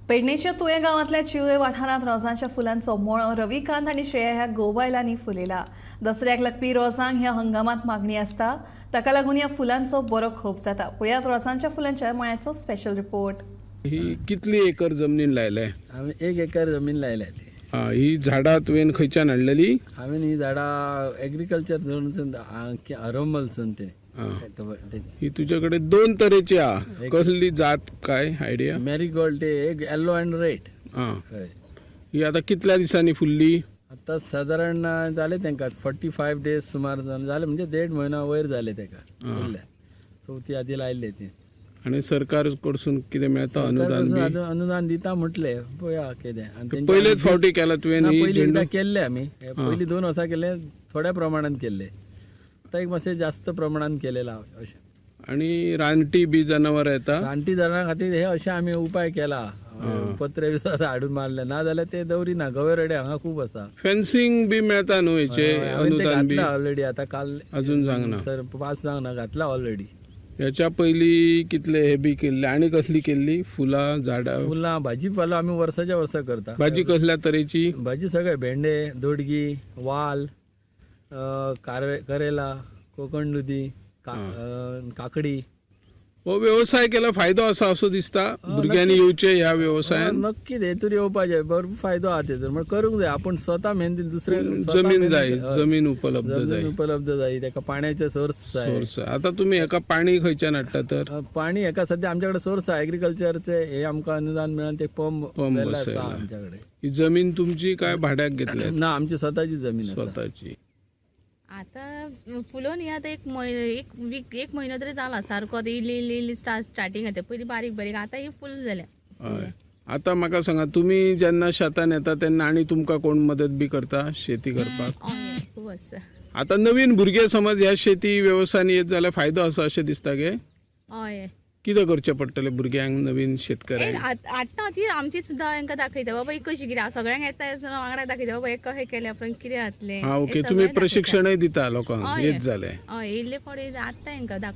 पेडणेच्या तुयें गांवांतल्या चिवळे वाठारांत रोजांच्या फुलांचो मळो रविकांत आनी श्रेया ह्या गोबायलांनी फुलयला. दसऱ्याक लागपी रोजांक ह्या हंगामांत मागणी आसता, ताका लागून ह्या फुलांचो बरो खोप जाता. पळयात रोजांच्या फुलांच्या मळ्याचो स्पेशल रिपोर्ट. ही कितली एकर जमनीन लायले? हांवें 1 एकर जमीन लायल्या ती. हा, ही झाडां तुवें खंयच्यान हाडलेली? हांवें ही झाडां एग्रीकल्चर झोनसून, हरमलसून ते. ही तुझ्याकडे दोन तरेची हा, कसली जात काय आयडिया? मॅरीगोल्ड ते एक, येल्लो अँड रेड. हा. हय. ही आता कितल्या दिसांनी फुलली? आतां सादारण जाले तांकां 45 डेज सुमार जाले, म्हणजे देड म्हयनो वयर जाले ताका फुलल्या. चवथी आदी लायल्ले ती. आणि सरकार कडसून कितें मेळता अनुदान सरकार बी? अनुदान दिता म्हटले, पळया कितें आनी तेंचे. पयलेच फावटी केला तुवें ना, ही पयलीं झेंडू? एकदां केल्ले आमी हे. पयलीं 2 वर्सां केल्ले, थोड्या प्रमाणान केल्ले. आतां एक मातशें जास्त प्रमाणान केलेलं आहा अशें. आणि रानटी बी जनावर येता? रानटी जनावरां खातीर हे अशें आमी उपाय केला, पत्रे बी हाडून मारले, ना जाल्यार ते दवरिना. गवे रेडे हांगा खूब आसा. फेन्सिंग बी मेळता न्हू हेचे हांवें ते अनुदान बी? घातला ऑलरेडी आतां काल. अजून जावंक ना? सर, पास जावंक ना, घातला ऑलरेडी. ह्याच्या पयली कितले हे बी केल्ले आणि कसली केल्ली फुलां झाडां? फुलां, भाजीपालो आमी वर्साच्या वर्सा करता. भाजी कसल्या तरेची? भाजी सगळे, भेंडे, दोडगी, वाल, करेला, कोकण दुदी, काकडी. हो व्यवसाय केला फायदो आसा असो दिसता? भुरग्यांनी येवचे ह्या व्यवसायान? नक्कीच हेतूर येवपाक जाय. बरो फायदो आहा तेतूर, म्हण करूंक जाय आपूण स्वता मेहनतीन दुसरे स्वता जमीन मेहनतीन. जाय. हय. जमीन उपलब्ध जाय. जमीन उपलब्ध जाय, ताका पाण्याचे सोर्स जाय. सोर्स. आता तुम्ही हेका पाणी खंयच्यान हाडटा तर? पाणी हेका सध्या आमच्याकडे सोर्स आहा. एग्रीकल्चरचे हे आमकां अनुदान मेळून ते पंप पंप आसा बसयला. आमच्याकडे. ही जमीन तुमची काय भाड्याक घेतल्या? ना, आमची स्वतःची जमीन आसा. स्वतःची. आता फुलोवन ही आतां एक वीक, एक म्हयनो तरी जाला सारको. आतां इल्ली इल्ली इल्ली स्टार्टींग जाता. पयलीं बारीक बारीक, आतां ही फूल जाल्या. हय, आता म्हाका सांगा, तुम्ही जेन्ना शेतान येता तेन्ना आनी तुमकां कोण मदत बी करता शेती करपाक? हय, खूब आसा. आता नवीन भुरगे समज ह्या शेती वेवसायान येत जाल्यार फायदो आसा अशें दिसता गे? हय. कितें करचें पडटलें भुरग्यांक, नवीन एक शेतकऱ्यांक? हाडटा ती आमची सुद्दां हांकां दाखयता, बाबा ही कशी कितें सगळ्यांक येता आसतना वांगडा दाखयता, बाबा हे कशें केलें उपरांत कितें जातलें. हा, हें ओके. सगळें तुमी दाखयता. प्रशिक्षणय दिता लोकांक? हय. येत जालें. हय, इल्ले फावटी हाडटा हांकां दाखोवपाक.